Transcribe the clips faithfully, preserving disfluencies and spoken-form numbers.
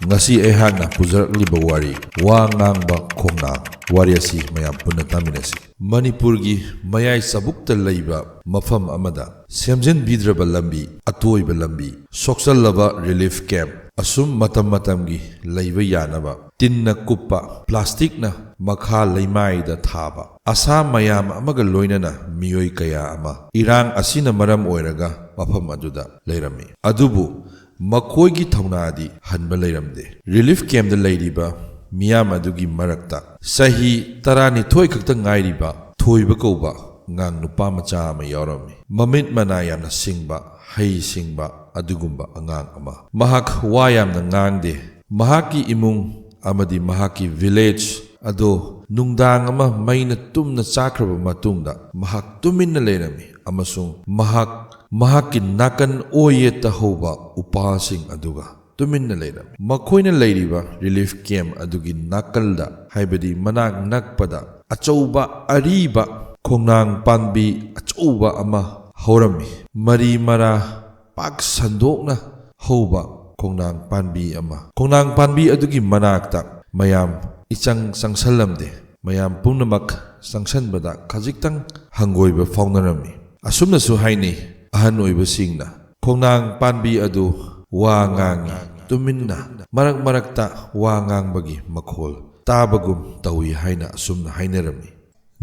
ꯉꯁꯤ ꯑꯩꯍꯥꯛꯅ ꯄꯨꯖꯔꯛꯂꯤꯕ ꯋꯥꯔꯤ, ꯋꯥ ꯉꯥꯡꯕ ꯈꯣꯡꯅꯥꯡ꯫ ꯋꯥꯔꯤ ꯑꯁꯤ ꯃꯌꯥꯝ ꯄꯨꯟꯅ ꯇꯥꯃꯤꯟꯅꯁꯤ꯫ ꯃꯅꯤꯄꯨꯔꯒꯤ ꯃꯌꯥꯏ ꯆꯕꯨꯛꯇ ꯂꯩꯕ ꯃꯐꯝ ꯑꯃꯗ ꯁꯦꯝꯖꯤꯟꯕꯤꯗ꯭ꯔꯕ ꯂꯝꯕꯤ, ꯑꯇꯣꯏꯕ ꯂꯝꯕꯤ, ꯁꯣꯛꯆꯜꯂꯕ relief camp, ꯑꯁꯨꯝ ꯃꯇꯝ ꯃꯇꯝꯒꯤ ꯂꯩꯕ ꯌꯥꯅꯕ ꯇꯤꯟꯅ ꯀꯨꯞꯄ, ꯄ꯭ꯂꯥꯁꯇꯤꯛꯅ ꯃꯈꯥ ꯂꯩꯃꯥꯏꯗ ꯊꯥꯕ, ꯑꯁꯥ ꯃꯌꯥꯝ ꯑꯃꯒ ꯂꯣꯏꯅꯅ ꯃꯤꯑꯣꯏ ꯀꯌꯥ ꯑꯃ ꯏꯔꯥꯡ ꯑꯁꯤꯅ ꯃꯔꯝ ꯑꯣꯏꯔꯒ ꯃꯐꯝ ꯑꯗꯨꯗ ꯂꯩꯔꯝꯃꯤ꯫ ꯑꯗꯨꯕꯨ ꯃꯈꯣꯏꯒꯤ ꯊꯧꯅꯥꯗꯤ ꯍꯟꯕ ꯂꯩꯔꯝꯗꯦ꯫ Relief campꯇ ꯂꯩꯔꯤꯕ ꯃꯤꯌꯥꯝ ꯑꯗꯨꯒꯤ ꯃꯔꯛꯇ ꯆꯍꯤ ꯇꯔꯥꯅꯤꯊꯣꯏ ꯈꯛꯇ ꯉꯥꯏꯔꯤꯕ ꯊꯣꯏꯕ ꯀꯧꯕ ꯑꯉꯥꯡ ꯅꯨꯄꯥ ꯃꯆꯥ ꯑꯃ ꯌꯥꯎꯔꯝꯃꯤ꯫ ꯃꯃꯤꯠ ꯃꯅꯥ ꯌꯥꯝꯅ ꯁꯤꯡꯕ, ꯍꯩ ꯁꯤꯡꯕ ꯑꯗꯨꯒꯨꯝꯕ ꯑꯉꯥꯡ ꯑꯃ꯫ ꯃꯍꯥꯛ ꯋꯥ ꯌꯥꯝꯅ ꯉꯥꯡꯗꯦ꯫ ꯃꯍꯥꯛꯀꯤ ꯏꯃꯨꯡ ꯑꯃꯗꯤ ꯃꯍꯥꯛꯀꯤ village ꯑꯗꯣ ꯅꯨꯡꯗꯥꯡ ꯑꯃ ꯃꯩꯅ ꯇꯨꯝꯅ ꯆꯥꯈ꯭ꯔꯕ ꯃꯇꯨꯡꯗ ꯃꯍꯥꯛ ꯇꯨꯃꯤꯟꯅ ꯂꯩꯔꯝꯃꯤ ꯑꯃꯁꯨꯡ ꯃꯍꯥꯛ ꯃꯍꯥꯛꯀꯤ ꯅꯥꯀꯟ ꯑꯣꯏꯌꯦꯠꯇ ꯍꯧꯕ ꯎꯄꯥꯜꯁꯤꯡ ꯑꯗꯨꯒ ꯇꯨꯃꯤꯟꯅ ꯂꯩꯔꯝꯃꯤ꯫ ꯃꯈꯣꯏꯅ ꯂꯩꯔꯤꯕ relief camp ꯑꯗꯨꯒꯤ ꯅꯥꯀꯜꯗ, ꯍꯥꯏꯕꯗꯤ ꯃꯅꯥꯛ ꯅꯛꯄꯗ, ꯑꯆꯧꯕ ꯑꯔꯤꯕ ꯈꯣꯡꯅꯥꯡ ꯄꯥꯝꯕꯤ ꯑꯆꯧꯕ ꯑꯃ ꯍꯧꯔꯝꯃꯤ꯫ ꯃꯔꯤ ꯃꯔꯥ ꯄꯥꯛ ꯁꯟꯗꯣꯛꯅ ꯍꯧꯕ ꯈꯣꯡꯅꯥꯡ ꯄꯥꯝꯕꯤ ꯑꯃ꯫ ꯈꯣꯡꯅꯥꯡ ꯄꯥꯝꯕꯤ ꯑꯗꯨꯒꯤ ꯃꯅꯥꯛꯇ ꯃꯌꯥꯝ ꯏꯆꯪ ꯆꯪꯁꯜꯂꯝꯗꯦ꯫ ꯃꯌꯥꯝ ꯄꯨꯝꯅꯃꯛ ꯆꯪꯁꯟꯕꯗ ꯈꯖꯤꯛꯇꯪ ꯍꯪꯒꯣꯏꯕ ꯐꯥꯎꯅꯔꯝꯃꯤ꯫ ꯑꯁꯨꯝꯅꯁꯨ ꯍꯥꯏꯅꯩ, ꯑꯍꯟ ꯑꯣꯏꯕꯁꯤꯡꯅ, "ꯈꯣꯡꯅꯥꯡ ꯄꯥꯝꯕꯤ ꯑꯗꯨ ꯋꯥ ꯉꯥꯡꯏ, ꯇꯨꯃꯤꯟꯅ, ꯃꯔꯛ ꯃꯔꯛꯇ ꯋꯥ ꯉꯥꯡꯕꯒꯤ ꯃꯈꯣꯜ ꯇꯥꯕꯒꯨꯝ ꯇꯧꯏ" ꯍꯥꯏꯅ ꯑꯁꯨꯝꯅ ꯍꯥꯏꯅꯔꯝꯃꯤ꯫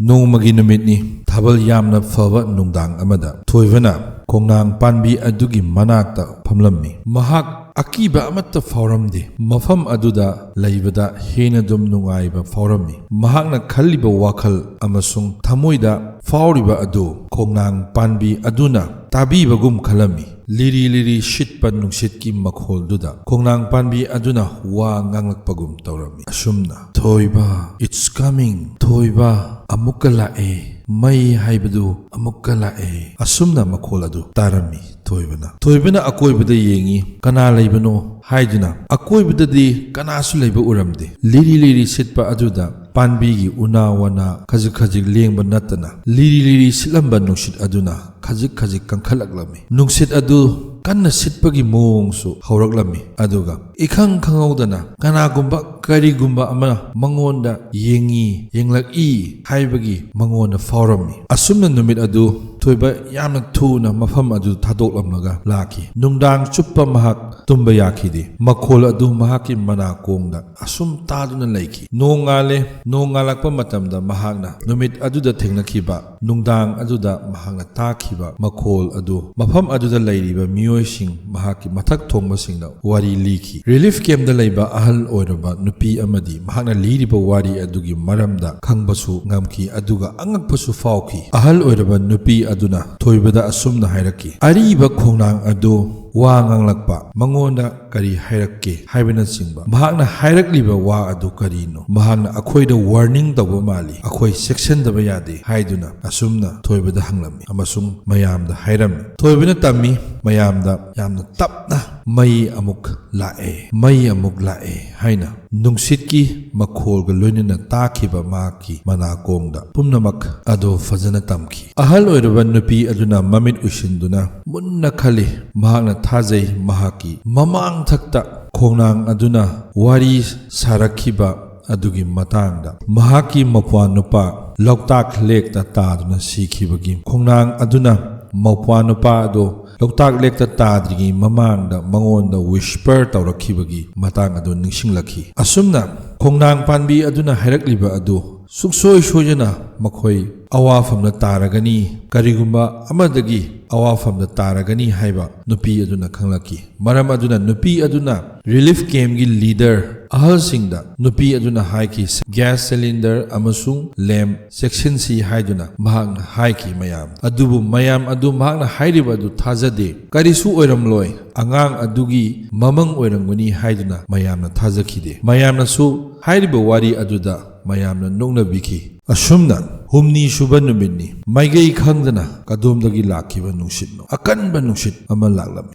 ꯅꯣꯡꯃꯒꯤ ꯅꯨꯃꯤꯠꯅꯤ, ꯊꯥꯕꯜ ꯌꯥꯝꯅ ꯐꯕ ꯅꯨꯡꯗꯥꯡ ꯑꯃꯗ ꯊꯣꯏꯕꯅ ꯈꯣꯡꯅꯥꯡ ꯄꯥꯝꯕꯤ ꯑꯗꯨꯒꯤ ꯃꯅꯥꯛꯇ ꯐꯝꯂꯝꯃꯤ꯫ ꯃꯍꯥꯛ ꯑꯀꯤꯕ ꯑꯃꯠꯇ ꯐꯥꯎꯔꯝꯗꯦ꯫ ꯃꯐꯝ ꯑꯗꯨꯗ ꯂꯩꯕꯗ ꯍꯦꯟꯅ ꯑꯗꯨꯝ ꯅꯨꯡꯉꯥꯏꯕ ꯐꯥꯎꯔꯝꯃꯤ꯫ ꯃꯍꯥꯛꯅ ꯈꯜꯂꯤꯕ ꯋꯥꯈꯜ ꯑꯃꯁꯨꯡ ꯊꯃꯣꯏꯗ ꯐꯥꯎꯔꯤꯕ ꯑꯗꯨ ꯈꯣꯡꯅꯥꯡ ꯄꯥꯝꯕꯤ ꯑꯗꯨꯅ ꯇꯥꯕꯤꯕꯒꯨꯝ ꯈꯜꯂꯝꯃꯤ꯫ ꯂꯤꯔꯤ ꯂꯤꯔꯤ ꯁꯤꯠꯄ ꯅꯨꯡꯁꯤꯠꯀꯤ ꯃꯈꯣꯜꯗꯨꯗ ꯈꯣꯡꯅꯥꯡ ꯄꯥꯝꯕꯤ ꯑꯗꯨꯅ ꯋꯥ ꯉꯥꯡꯂꯛꯄꯒꯨꯝ ꯇꯧꯔꯝꯃꯤ꯫ ꯑꯁꯨꯝꯅ, "ꯊꯣꯏꯕ, it's coming, ꯊꯣꯏꯕ, ꯑꯃꯨꯛꯀ ꯂꯥꯛꯑꯦ, ꯃꯩ ꯍꯥꯏꯕꯗꯨ ꯑꯃꯨꯛꯀ ꯂꯥꯛꯑꯦ," ꯑꯁꯨꯝꯅ ꯃꯈꯣꯜ ꯑꯗꯨ ꯇꯥꯔꯝꯃꯤ꯫ ꯊꯣꯏꯕꯅ, ꯊꯣꯏꯕꯅ ꯑꯀꯣꯏꯕꯗ ꯌꯦꯡꯉꯤ, ꯀꯅꯥ ꯂꯩꯕꯅꯣ ꯍꯥꯏꯗꯨꯅ꯫ ꯑꯀꯣꯏꯕꯗꯗꯤ ꯀꯅꯥꯁꯨ ꯂꯩꯕ ꯎꯔꯝꯗꯦ꯫ ꯂꯤꯔꯤ ꯂꯤꯔꯤ ꯁꯤꯠꯄ ꯑꯗꯨꯗ ꯄꯥꯝꯕꯤꯒꯤ ꯎꯅꯥ ꯋꯥꯅꯥ ꯈꯖꯤꯛ ꯈꯖꯤꯛ ꯂꯦꯡꯕ ꯅꯠꯇꯅ ꯂꯤꯔꯤ ꯂꯤꯔꯤ ꯁꯤꯠꯂꯝꯕ ꯅꯨꯡꯁꯤꯠ ꯑꯗꯨꯅ ꯈꯖꯤꯛ ꯈꯖꯤꯛ ꯀꯟꯈꯠꯂꯛꯂꯝꯃꯤ꯫ ꯅꯨꯡꯁꯤꯠ ꯑꯗꯨ ꯀꯟꯅ ꯁꯤꯠꯄꯒꯤ ꯃꯑꯣꯡꯁꯨ ꯍꯧꯔꯛꯂꯝꯃꯤ꯫ ꯑꯗꯨꯒ ꯏꯈꯪ ꯈꯪꯍꯧꯗꯅ ꯀꯅꯥꯒꯨꯝꯕ ꯀꯔꯤꯒꯨꯝꯕ ꯑꯃ ꯃꯉꯣꯟꯗ ꯌꯦꯡꯉꯤ, ꯌꯦꯡꯂꯛꯏ ꯍꯥꯏꯕꯒꯤ ꯃꯉꯣꯟꯗ ꯐꯥꯎꯔꯝꯃꯤ꯫ ꯑꯁꯨꯝꯅ ꯅꯨꯃꯤꯠ ꯑꯗꯨ ꯊꯣꯏꯕ ꯌꯥꯝꯅ ꯊꯨꯅ ꯃꯐꯝ ꯑꯗꯨ ꯊꯥꯗꯣꯛꯂꯝꯂꯒ ꯂꯥꯛꯈꯤ꯫ ꯅꯨꯡꯗꯥꯡ ꯆꯨꯞꯄ ꯃꯍꯥꯛ ꯇꯨꯝꯕ ꯌꯥꯈꯤꯗꯦ꯫ ꯃꯈꯣꯜ ꯑꯗꯨ ꯃꯍꯥꯛꯀꯤ ꯃꯅꯥꯀꯣꯡꯗ ꯑꯁꯨꯝ ꯇꯥꯗꯨꯅ ꯂꯩꯈꯤ꯫ ꯅꯣꯡꯉꯥꯜꯂꯦ꯫ ꯅꯣꯡꯉꯥꯜꯂꯛꯄ ꯃꯇꯝꯗ ꯃꯍꯥꯛꯅ ꯅꯨꯃꯤꯠ ꯑꯗꯨꯗ ꯊꯦꯡꯅꯈꯤꯕ, ꯅꯨꯡꯗꯥꯡ ꯑꯗꯨꯗ ꯃꯍꯥꯛꯅ ꯇꯥꯈꯤꯕ ꯃꯈꯣꯜ ꯑꯗꯨ ꯃꯐꯝ ꯑꯗꯨꯗ ꯂꯩꯔꯤꯕ ꯃꯤꯑꯣꯏꯁꯤꯡ, ꯃꯍꯥꯛꯀꯤ ꯃꯊꯛ ꯊꯣꯡꯕꯁꯤꯡꯗ ꯋꯥꯔꯤ ꯂꯤꯈꯤ꯫ ꯔꯤꯂꯤꯐ ꯀꯦꯝꯞꯇ ꯂꯩꯕ ꯑꯍꯜ ꯑꯣꯏꯔꯕ ꯅꯨꯄꯤ ꯑꯃꯗꯤ ꯃꯍꯥꯛꯅ ꯂꯤꯔꯤꯕ ꯋꯥꯔꯤ ꯑꯗꯨꯒꯤ ꯃꯔꯝꯗ ꯈꯪꯕꯁꯨ ꯉꯝꯈꯤ, ꯑꯗꯨꯒ ꯑꯉꯛꯄꯁꯨ ꯐꯥꯎꯈꯤ꯫ ꯑꯍꯜ ꯑꯣꯏꯔꯕ ꯅꯨꯄꯤ ꯑꯗꯨꯅ ꯊꯣꯏꯕꯗ ꯑꯁꯨꯝꯅ ꯍꯥꯏꯔꯛꯈꯤ, "ꯑꯔꯤꯕ ꯈꯣꯡꯅꯥꯡ ꯑꯗꯨ ꯋꯥ ꯉꯥꯡꯂꯛꯄ, ꯃꯉꯣꯟꯗ ꯀꯔꯤ ꯍꯥꯏꯔꯛꯀꯦ ꯍꯥꯏꯕꯅꯆꯤꯡꯕ, ꯃꯍꯥꯛꯅ ꯍꯥꯏꯔꯛꯂꯤꯕ ꯋꯥ ꯑꯗꯨ ꯀꯔꯤꯅꯣ? ꯃꯍꯥꯛꯅ ꯑꯩꯈꯣꯏꯗ ꯋꯥꯔꯅꯤꯡ ꯇꯧꯕ ꯃꯥꯜꯂꯤ, ꯑꯩꯈꯣꯏ ꯆꯦꯛꯁꯤꯟꯗꯕ ꯌꯥꯗꯦ" ꯍꯥꯏꯗꯨꯅ ꯑꯁꯨꯝꯅ ꯊꯣꯏꯕꯗ ꯍꯪꯂꯝꯃꯤ ꯑꯃꯁꯨꯡ ꯃꯌꯥꯝꯗ ꯍꯥꯏꯔꯝꯃꯤ꯫ ꯊꯣꯏꯕꯅ ꯇꯝꯃꯤ, ꯃꯌꯥꯝꯗ ꯌꯥꯝꯅ ꯇꯞꯅ, "ꯃꯩ ꯑꯃꯨꯛ ꯂꯥꯛꯑꯦ, ꯃꯩ ꯑꯃꯨꯛ ꯂꯥꯛꯑꯦ" ꯍꯥꯏꯅ ꯅꯨꯡꯁꯤꯠꯀꯤ ꯃꯈꯣꯜꯒ ꯂꯣꯏꯅꯅ ꯇꯥꯈꯤꯕ ꯃꯍꯥꯛꯀꯤ ꯃꯅꯥꯀꯣꯡꯗ ꯄꯨꯝꯅꯃꯛ ꯑꯗꯨ ꯐꯖꯅ ꯇꯝꯈꯤ꯫ ꯑꯍꯜ ꯑꯣꯏꯔꯕ ꯅꯨꯄꯤ ꯑꯗꯨꯅ ꯃꯃꯤꯠ ꯎꯏꯁꯤꯟꯗꯨꯅ ꯃꯨꯟꯅ ꯈꯜꯂꯤ꯫ ꯃꯍꯥꯛꯅ ꯊꯥꯖꯩ, ꯃꯍꯥꯛꯀꯤ ꯃꯃꯥꯡꯊꯛꯇ ꯈꯣꯡꯅꯥꯡ ꯑꯗꯨꯅ ꯋꯥꯔꯤ ꯁꯥꯔꯛꯈꯤꯕ ꯑꯗꯨꯒꯤ ꯃꯇꯥꯡꯗ, ꯃꯍꯥꯛꯀꯤ ꯃꯧꯄ꯭ꯋꯥ ꯅꯨꯄꯥ ꯂꯣꯛꯇꯥꯛ ꯂꯦꯛꯇ ꯇꯥꯗꯨꯅ ꯁꯤꯈꯤꯕꯒꯤ ꯈꯣꯡꯅꯥꯡ ꯑꯗꯨꯅ ꯃꯧꯄ꯭ꯋꯥ ꯅꯨꯄꯥ ꯑꯗꯨ ꯂꯣꯛꯇꯥꯛ ꯂꯦꯛꯇ ꯇꯥꯗ꯭ꯔꯤꯉꯩ ꯃꯃꯥꯡꯗ ꯃꯉꯣꯟꯗ ꯋꯤꯁꯄꯔ ꯇꯧꯔꯛꯈꯤꯕꯒꯤ ꯃꯇꯥꯡ ꯑꯗꯨ ꯅꯤꯡꯁꯤꯡꯂꯛꯈꯤ꯫ ꯑꯁꯨꯝꯅ ꯈꯣꯡꯅꯥꯡ ꯄꯥꯟꯕꯤ ꯑꯗꯨꯅ ꯍꯥꯏꯔꯛꯂꯤꯕ ꯑꯗꯨ ꯁꯨꯡꯁꯣꯏ ꯁꯣꯏꯗꯅ ꯃꯈꯣꯏ ꯑꯋꯥꯐꯝꯗ ꯇꯥꯔꯒꯅꯤ, ꯀꯔꯤꯒꯨꯝꯕ ꯑꯃꯗꯒꯤ ꯑꯋꯥꯐꯝꯗ ꯇꯥꯔꯒꯅꯤ ꯍꯥꯏꯕ ꯅꯨꯄꯤ ꯑꯗꯨꯅ ꯈꯪꯂꯛꯈꯤ꯫ ꯃꯔꯝ ꯑꯗꯨꯅ ꯅꯨꯄꯤ ꯑꯗꯨꯅ ꯔꯤꯂꯤꯐ ꯀꯦꯝꯞꯀꯤ ꯂꯤꯗꯔ ꯑꯍꯜꯁꯤꯡꯗ ꯅꯨꯄꯤ ꯑꯗꯨꯅ ꯍꯥꯏꯈꯤ, "ꯒ꯭ꯌꯥꯁ ꯁꯤꯂꯤꯟꯗꯔ ꯑꯃꯁꯨꯡ ꯂꯦꯝꯞ ꯆꯦꯛꯁꯤꯟꯁꯤ" ꯍꯥꯏꯗꯨꯅ ꯃꯍꯥꯛꯅ ꯍꯥꯏꯈꯤ ꯃꯌꯥꯝ꯫ ꯑꯗꯨꯕꯨ ꯃꯌꯥꯝ ꯑꯗꯨ ꯃꯍꯥꯛꯅ ꯍꯥꯏꯔꯤꯕ ꯑꯗꯨ ꯊꯥꯖꯗꯦ꯫ "ꯀꯔꯤꯁꯨ ꯑꯣꯏꯔꯝꯂꯣꯏ, ꯑꯉꯥꯡ ꯑꯗꯨꯒꯤ ꯃꯃꯪ ꯑꯣꯏꯔꯝꯒꯅꯤ" ꯍꯥꯏꯗꯨꯅ ꯃꯌꯥꯝꯅ ꯊꯥꯖꯈꯤꯗꯦ꯫ ꯃꯌꯥꯝꯅꯁꯨ ꯍꯥꯏꯔꯤꯕ ꯋꯥꯔꯤ ꯑꯗꯨꯗ ꯃꯌꯥꯝꯅ ꯅꯣꯛꯅꯕꯤꯈꯤ꯫ ꯑꯁꯨꯝꯅ ꯍꯨꯝꯅꯤ ꯁꯨꯕ ꯅꯨꯃꯤꯠꯅꯤ꯫ ꯃꯥꯏꯀꯩ ꯈꯪꯗꯅ ꯀꯗꯣꯝꯗꯒꯤ ꯂꯥꯛꯈꯤꯕ ꯅꯨꯡꯁꯤꯠꯅꯣ? ꯑꯀꯟꯕ ꯅꯨꯡꯁꯤꯠ ꯑꯃ ꯂꯥꯛꯂꯝꯃꯤ꯫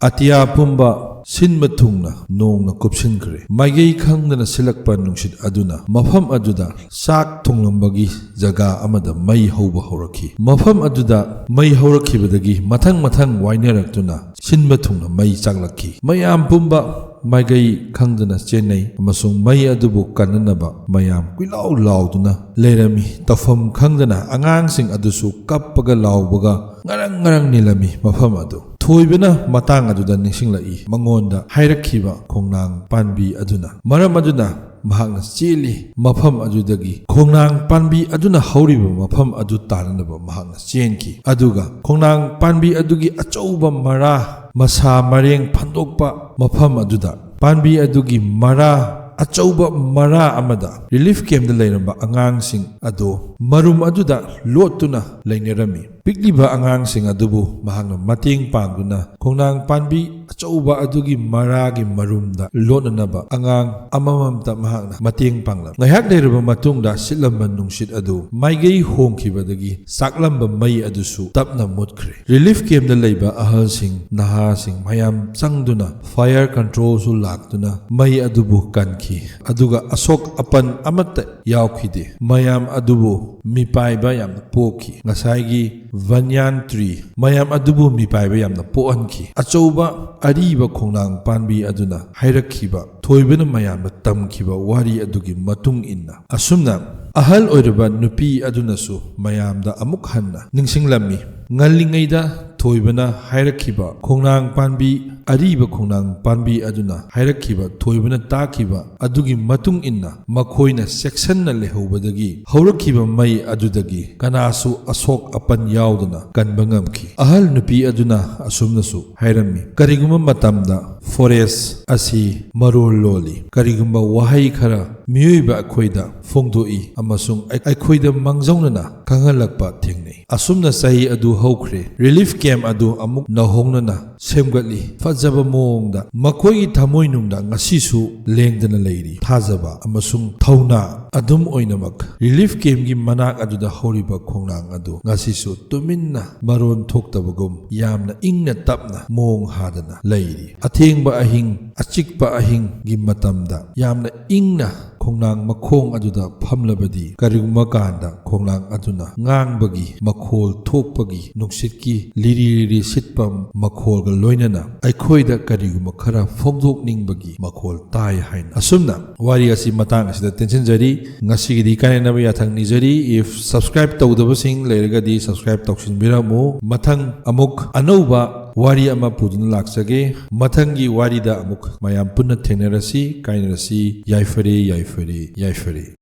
ꯑꯇꯤꯌꯥ ꯄꯨꯝꯕ ꯁꯤꯟꯕ ꯊꯨꯡꯅ ꯅꯣꯡꯅ ꯀꯨꯞꯁꯤꯟꯈ꯭ꯔꯦ꯫ ꯃꯥꯏꯀꯩ ꯈꯪꯗꯅ ꯁꯤꯜꯂꯛꯄ ꯅꯨꯡꯁꯤꯠ ꯑꯗꯨꯅ ꯃꯐꯝ ꯑꯗꯨꯗ ꯆꯥꯛ ꯊꯣꯡꯂꯝꯕꯒꯤ ꯖꯒꯥ ꯑꯃꯗ ꯃꯩ ꯍꯧꯕ ꯍꯧꯔꯛꯈꯤ꯫ ꯃꯐꯝ ꯑꯗꯨꯗ ꯃꯩ ꯍꯧꯔꯛꯈꯤꯕꯗꯒꯤ ꯃꯊꯪ ꯃꯊꯪ ꯋꯥꯏꯅꯔꯛꯇꯨꯅ ꯁꯤꯟꯕ ꯊꯨꯡꯅ ꯃꯩ ꯆꯥꯛꯂꯛꯈꯤ꯫ ꯃꯌꯥꯝ ꯄꯨꯝꯕ ꯃꯥꯏꯀꯩ ꯈꯪꯗꯅ ꯆꯦꯟꯅꯩ ꯑꯃꯁꯨꯡ ꯃꯩ ꯑꯗꯨꯕꯨ ꯀꯟꯅꯅꯕ ꯃꯌꯥꯝ ꯀꯣꯏꯂꯥꯎ ꯂꯥꯎꯗꯨꯅ ꯂꯩꯔꯝꯃꯤ꯫ ꯇꯧꯐꯝ ꯈꯪꯗꯅ ꯑꯉꯥꯡꯁꯤꯡ ꯑꯗꯨꯁꯨ ꯀꯞꯄꯒ ꯂꯥꯎꯕꯒ ꯉꯔꯪ ꯉꯔꯪ ꯅꯤꯜꯂꯝꯃꯤ ꯃꯐꯝ ꯑꯗꯨ꯫ ꯊꯣꯏꯕꯅ ꯃꯇꯥꯡ ꯑꯗꯨꯗ ꯅꯤꯡꯁꯤꯡꯂꯛꯏ꯫ ꯃꯉꯣꯟꯗ ꯍꯥꯏꯔꯛꯈꯤꯕ ꯈꯣꯡꯅꯥꯡ ꯄꯥꯟꯕꯤ ꯑꯗꯨꯅ꯫ ꯃꯔꯝ ꯑꯗꯨꯅ ꯃꯍꯥꯛꯅ ꯆꯦꯜꯂꯤ꯫ ꯃꯐꯝ ꯑꯗꯨꯗꯒꯤ ꯈꯣꯡꯅꯥꯡ ꯄꯥꯟꯕꯤ ꯑꯗꯨꯅ ꯍꯧꯔꯤꯕ ꯃꯐꯝ ꯑꯗꯨ ꯇꯥꯅꯅꯕ ꯃꯍꯥꯛꯅ ꯆꯦꯟꯈꯤ꯫ ꯑꯗꯨꯒ ꯈꯣꯡꯅꯥꯡ ꯄꯥꯟꯕꯤ ꯑꯗꯨꯒꯤ ꯑꯆꯧꯕ ꯃꯔꯥ, ꯃꯁꯥ ꯃꯔꯦꯡ ꯐꯟꯗꯣꯛꯄ ꯃꯐꯝ ꯑꯗꯨꯗ ꯄꯥꯟꯕꯤ ꯑꯗꯨꯒꯤ ꯃꯔꯥ, ꯑꯆꯧꯕ ꯃꯔꯥ ꯑꯃꯗ ꯔꯤꯂꯤꯐ ꯀꯦꯝꯞꯇ ꯂꯩꯔꯝꯕ ꯑꯉꯥꯡꯁꯤꯡ ꯑꯗꯨ ꯃꯔꯨꯝ ꯑꯗꯨꯗ ꯂꯣꯠꯇꯨꯅ ꯂꯩꯅꯔꯝꯃꯤ꯫ ꯄꯤꯛꯂꯤꯕ ꯑꯉꯥꯡꯁꯤꯡ ꯑꯗꯨꯕꯨ ꯃꯍꯥꯛꯅ ꯃꯇꯦꯡ ꯄꯥꯡꯗꯨꯅ ꯈꯣꯡꯅꯥꯡ ꯄꯥꯟꯕꯤ ꯑꯆꯧꯕ ꯑꯗꯨꯒꯤ ꯃꯔꯥꯒꯤ ꯃꯔꯨꯝꯗ ꯂꯣꯠꯅꯅꯕ ꯑꯉꯥꯡ ꯑꯃꯃꯝꯇ ꯃꯍꯥꯛꯅ ꯃꯇꯦꯡ ꯄꯥꯡꯂꯝꯃꯤ꯫ ꯉꯥꯏꯍꯥꯛ ꯂꯩꯔꯕ ꯃꯇꯨꯡꯗ ꯁꯤꯠꯂꯝꯕ ꯅꯨꯡꯁꯤꯠ ꯑꯗꯨ ꯃꯥꯏꯀꯩ ꯍꯣꯡꯈꯤꯕꯗꯒꯤ ꯆꯥꯛꯂꯝꯕ ꯃꯩ ꯑꯗꯨꯁꯨ ꯇꯞꯅ ꯃꯨꯠꯈ꯭ꯔꯦ꯫ ꯔꯤꯂꯤꯐ ꯀꯦꯝꯞꯇ ꯂꯩꯕ ꯑꯍꯜꯁꯤꯡ, ꯅꯍꯥꯁꯤꯡ ꯃꯌꯥꯝ ꯆꯪꯗꯨꯅ ꯐꯥꯌꯔ ꯀꯟꯇ꯭ꯔꯣꯜꯁꯨ ꯂꯥꯛꯇꯨꯅ ꯃꯩ ꯑꯗꯨꯕꯨ ꯀꯟꯈꯤ꯫ ꯑꯗꯨꯒ ꯑꯁꯣꯛ ꯑꯄꯟ ꯑꯃꯠꯇ ꯌꯥꯎꯈꯤꯗꯦ꯫ ꯃꯌꯥꯝ ꯑꯗꯨꯕꯨ ꯃꯤꯄꯥꯏꯕ ꯌꯥꯝꯅ ꯄꯣꯛꯈꯤ꯫ ꯉꯁꯥꯏꯒꯤ ꯕꯟꯌꯥꯟ ꯇ꯭ꯔꯤ ꯃꯌꯥꯝ ꯑꯗꯨꯕꯨ ꯃꯤꯄꯥꯏꯕ ꯌꯥꯝꯅ ꯄꯣꯛꯍꯟꯈꯤ꯫ ꯑꯆꯧꯕ ꯑꯔꯤꯕ ꯈꯣꯡꯅꯥꯡ ꯄꯥꯟꯕꯤ ꯑꯗꯨꯅ ꯍꯥꯏꯔꯛꯈꯤꯕ ꯊꯣꯏꯕꯅ ꯃꯌꯥꯝꯗ ꯇꯝꯈꯤꯕ ꯋꯥꯔꯤ ꯑꯗꯨꯒꯤ ꯃꯇꯨꯡ ꯏꯟꯅ ꯑꯁꯨꯝꯅ ꯑꯍꯜ ꯑꯣꯏꯔꯕ ꯅꯨꯄꯤ ꯑꯗꯨꯅꯁꯨ ꯃꯌꯥꯝꯗ ꯑꯃꯨꯛ ꯍꯟꯅ ꯅꯤꯡꯁꯤꯡꯂꯝꯃꯤ꯫ ꯉꯜꯂꯤꯉꯩꯗ ꯊꯣꯏꯕꯅ ꯍꯥꯏꯔꯛꯈꯤꯕ ꯈꯣꯡꯅꯥꯡ ꯄꯥꯟꯕꯤ, ꯑꯔꯤꯕ ꯈꯣꯡꯅꯥꯡ ꯄꯥꯟꯕꯤ ꯑꯗꯨꯅ ꯍꯥꯏꯔꯛꯈꯤꯕ ꯊꯣꯏꯕꯅ ꯇꯥꯈꯤꯕ ꯑꯗꯨꯒꯤ ꯃꯇꯨꯡ ꯏꯟꯅ ꯃꯈꯣꯏꯅ ꯆꯦꯛꯁꯟꯅ ꯂꯩꯍꯧꯕꯗꯒꯤ ꯍꯧꯔꯛꯈꯤꯕ ꯃꯩ ꯑꯗꯨꯗꯒꯤ ꯀꯅꯥꯁꯨ ꯑꯁꯣꯛ ꯑꯄꯟ ꯌꯥꯎꯗꯅ ꯀꯟꯕ ꯉꯝꯈꯤ꯫ ꯑꯍꯜ ꯅꯨꯄꯤ ꯑꯗꯨꯅ ꯑꯁꯨꯝꯅꯁꯨ ꯍꯥꯏꯔꯝꯃꯤ, "ꯀꯔꯤꯒꯨꯝꯕ ꯃꯇꯝꯗ ꯐꯣꯔꯦꯁ ꯑꯁꯤ ꯃꯔꯣꯜ ꯂꯣꯜꯂꯤ꯫ ꯀꯔꯤꯒꯨꯝꯕ ꯋꯥꯍꯩ ꯈꯔ ꯃꯤꯑꯣꯏꯕ ꯑꯩꯈꯣꯏꯗ ꯐꯣꯡꯗꯣꯛꯏ ꯑꯃꯁꯨꯡ ꯑꯩ-, ꯑꯩꯈꯣꯏꯗ ꯃꯥꯡꯖꯧꯅꯅ ꯈꯪꯍꯜꯂꯛꯄ ꯊꯦꯡꯅꯩ꯫" ꯑꯁꯨꯝꯅ ꯆꯍꯤ ꯑꯗꯨ ꯍꯧꯈ꯭ꯔꯦ꯫ ꯔꯤꯂꯤꯐ ꯀꯦꯝꯞ ꯑꯗꯨ ꯑꯃꯨꯛ ꯅꯧꯍꯧꯅꯅ ꯁꯦꯝꯒꯠꯂꯤ꯫ ꯐꯖꯕ ꯃꯑꯣꯡꯗ ꯃꯈꯣꯏꯒꯤ ꯊꯃꯣꯏꯅꯨꯡꯗ ꯉꯁꯤꯁꯨ ꯂꯦꯡꯗꯅ ꯂꯩꯔꯤ꯫ ꯊꯥꯖꯕ ꯑꯃꯁꯨꯡ ꯊꯧꯅꯥ ꯑꯗꯨꯝ ꯑꯣꯏꯅꯃꯛ, ꯔꯤꯂꯤꯐ ꯀꯦꯝꯞꯀꯤ ꯃꯅꯥꯛ ꯑꯗꯨꯗ ꯍꯧꯔꯤꯕ ꯈꯣꯡꯅꯥꯡ ꯑꯗꯨ ꯉꯁꯤꯁꯨ ꯇꯨꯃꯤꯟꯅ, ꯃꯔꯣꯟ ꯊꯣꯛꯇꯕꯒꯨꯝ, ꯌꯥꯝꯅ ꯏꯪꯅ ꯇꯞꯅ ꯃꯣꯡ ꯍꯥꯗꯅ ꯂꯩꯔꯤ꯫ ꯑꯊꯦꯡꯕ ꯑꯍꯤꯡ, ꯑꯆꯤꯛꯄ ꯑꯍꯤꯡꯒꯤ ꯃꯇꯝꯗ ꯌꯥꯝꯅ ꯏꯪꯅ ꯈꯣꯡꯅꯥꯡ ꯃꯈꯣꯡ ꯑꯗꯨꯗ ꯐꯝꯂꯕꯗꯤ, ꯀꯔꯤꯒꯨꯝꯕ ꯀꯥꯟꯗ ꯈꯣꯡꯅꯥꯡ ꯑꯗꯨꯅ ꯉꯥꯡꯕꯒꯤ ꯃꯈꯣꯜ ꯊꯣꯛꯄꯒꯤ, ꯅꯨꯡꯁꯤꯠꯀꯤ ꯂꯤꯔꯤ ꯂꯤꯔꯤ ꯁꯤꯠꯄ ꯃꯈꯣꯜꯒ ꯂꯣꯏꯅꯅ ꯑꯩꯈꯣꯏꯗ ꯀꯔꯤꯒꯨꯝꯕ ꯈꯔ ꯐꯣꯡꯗꯣꯛꯅꯤꯡꯕꯒꯤ ꯃꯈꯣꯜ ꯇꯥꯏ ꯍꯥꯏꯅ꯫ ꯑꯁꯨꯝꯅ ꯋꯥꯔꯤ ꯑꯁꯤ ꯃꯇꯥꯡ ꯑꯁꯤꯗ ꯇꯦꯟꯁꯤꯟꯖꯔꯤ꯫ ꯉꯁꯤꯒꯤꯗꯤ ꯀꯥꯏꯅꯅꯕ ꯌꯥꯊꯪ ꯅꯤꯖꯔꯤ꯫ If subscribe ꯇꯧꯗꯕꯁꯤꯡ ꯂꯩꯔꯒꯗꯤ subscribe ꯇꯧꯁꯤꯟꯕꯤꯔꯝꯃꯨ꯫ ꯃꯊꯪ ꯑꯃꯨꯛ ꯑꯅꯧꯕ ꯋꯥꯔꯤ ꯑꯃ ꯄꯨꯗꯨꯅ ꯂꯥꯛꯆꯒꯦ꯫ ꯃꯊꯪꯒꯤ ꯋꯥꯔꯤꯗ ꯑꯃꯨꯛ ꯃꯌꯥꯝ ꯄꯨꯟꯅ ꯊꯦꯡꯅꯔꯁꯤ꯫ ꯀꯥꯏꯅꯔꯁꯤ꯫ ꯌꯥꯏꯐꯔꯦ, ꯌꯥꯏꯐꯔꯦ, ꯌꯥꯏꯐꯔꯦ꯫